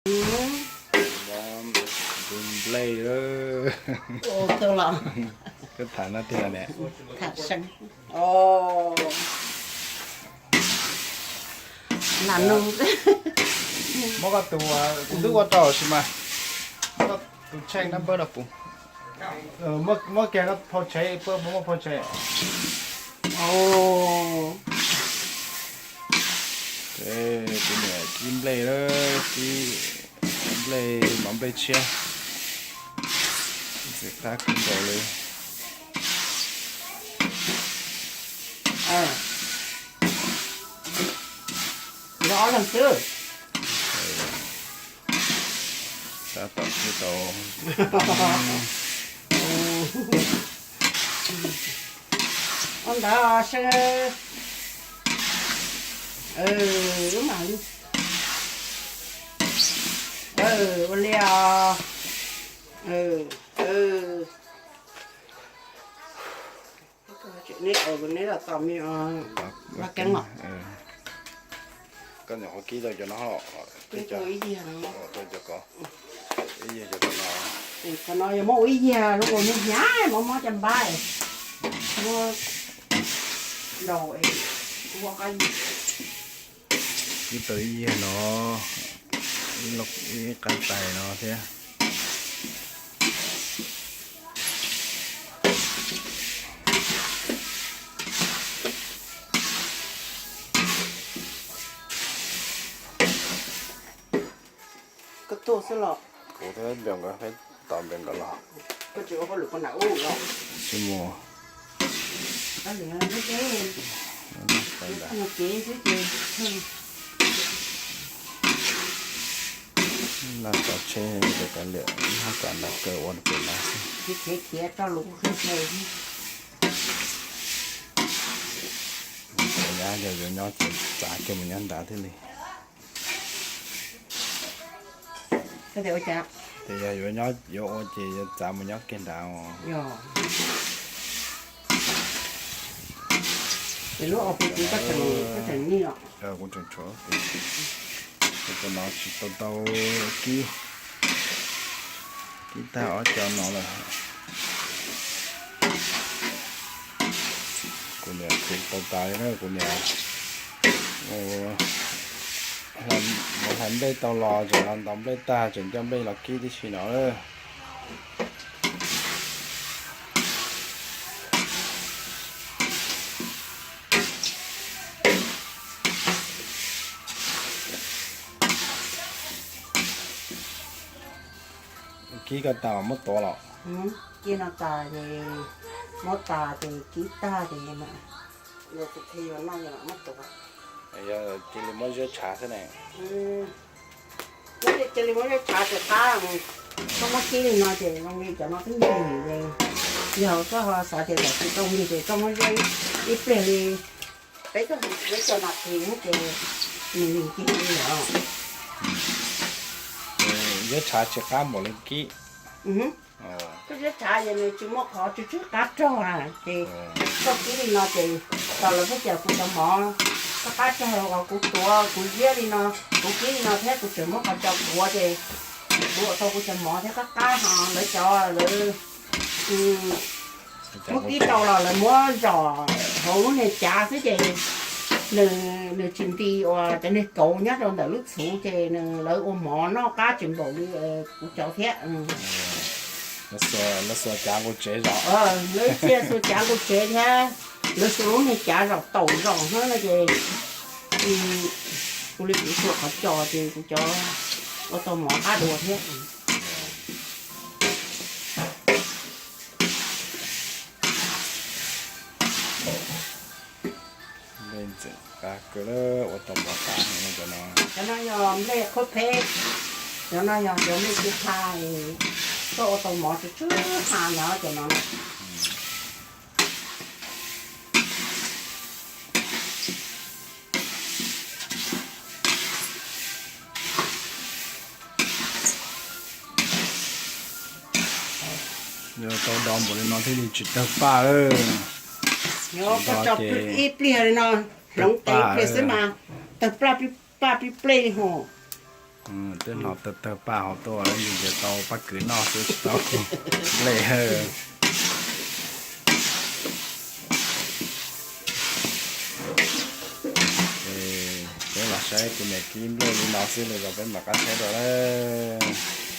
Tus nplej, koj tham no tiag ne. Muab koj tus, kuv twb ua rau sis mas, muab koj tus tsheej nab npawb no kuv, muab kiag koj phau tsheb, puab puas muaj phau tsheb? Tus niam kib nplej, kib nplej, mov nplej tshiab, ntxim qab kawg nkaus li. Yog ob leeg xwb. Tab tom twb tau. Ua ntawd seb, lub mas, ua li os. Neb, neb los tau me vaj keeb os. Koj nyuam qhuav kib tau cov no, kib tau ib yig no. Qhov no yog muab ua ib yig, lub ua me hnyav, mob mob caj npab, muab nrau, ua qab yig. Kib tau ib yig no, ib qab tais no thiab. Koj tuaj xwb los? Kuv thiab Npio nkawd peb tos Npio nkawd los. Koj tsis ua hauj lwm puag nram ub los? Tsis mus. Koj lwm, koj lwm, koj lwm, koj lwm. Laj tso tsheb rau kav liam, hab kav nram kaw ua pem no xwb. Nyab yog yuav nyob ces txav kiag mus nyob nrad thiaj li. Ces yog yuav nyob, yuav ua ces yuav txav mus nyob kiag nrad os. Ces lub au kuv tseem, koj tseem nij os. Kuv tseem tshuav, tus no tsis tau tau kib, kib tag ob co no lawm. Kuv niam khuv tau tas li na, kuv niam mus hlais nplej tau los tseem los ntaus nplej tag tseem coj nplej los kib tib si no. Kib ko tas muab tuav los? Kib no tas ces muab tas ces kib tag ces, yog cia li muab ziab tshav xwb ne. Cia li muab ziab tshav ces qab, koj muab kib li no ces zoo li cov no twb ncig ces, yog koj ho xav tias tam sim tau ncig ces koj muab ziab ib pliag li peb caug, peb caug nas this ces nws ncig li os. Ziab tshav tsis qab npaum li kib. Koj ziab tshav ces nws tsis muaj qhov tsw tsw qab rog na ces koj kib li no ces tos lawv peb cov kuv cov mov qab qab rog los kuv tuav kuv ziab li no, kuv kib li no thiab kuv tseem muab qhov cos kuav ces kuv ua tau kuv cov mov thiab qab qab ho lawv cov lawv muab kib tau los lawv muab zom hauv lub niag cav xwb ces nws, nws tsis nti uas cov niag kauv nyob rau ntawm lub txhuv ces nws lawv ua mov noj qab tsis npaum li kuv cov thiab. Lawv xuas cav nqus tsev zom, lawv txia xuas cav nqus tsev thiab, lawv xuas lub niag cav zom taum zom xwb no ces ua li kuv xuas qhov cos ces kuv cov ua tau mov qab dua thiab. Nplej ntxim qab kawg, ua tau mov qab heev no cov no. Cov no yog nplej qhub peb, cov no yog cov nplej tsis qha, koj ua tau mov tsw tsw ha ntawd cov no. Yog tau do npaum li no thiaj li tsis tawg paj lawm. Yog koj tso ib pliag li no, hloov tes ib pliag xwb mas tawg paj pib plej li hos. Twb hnov tawg tawg paj hauv tuaj, yus ces tau paj kwv noj xwb tsis tau nplej. Peb los saib tus niam kib nplej li no xwb los peb mam qab saib dua lawm.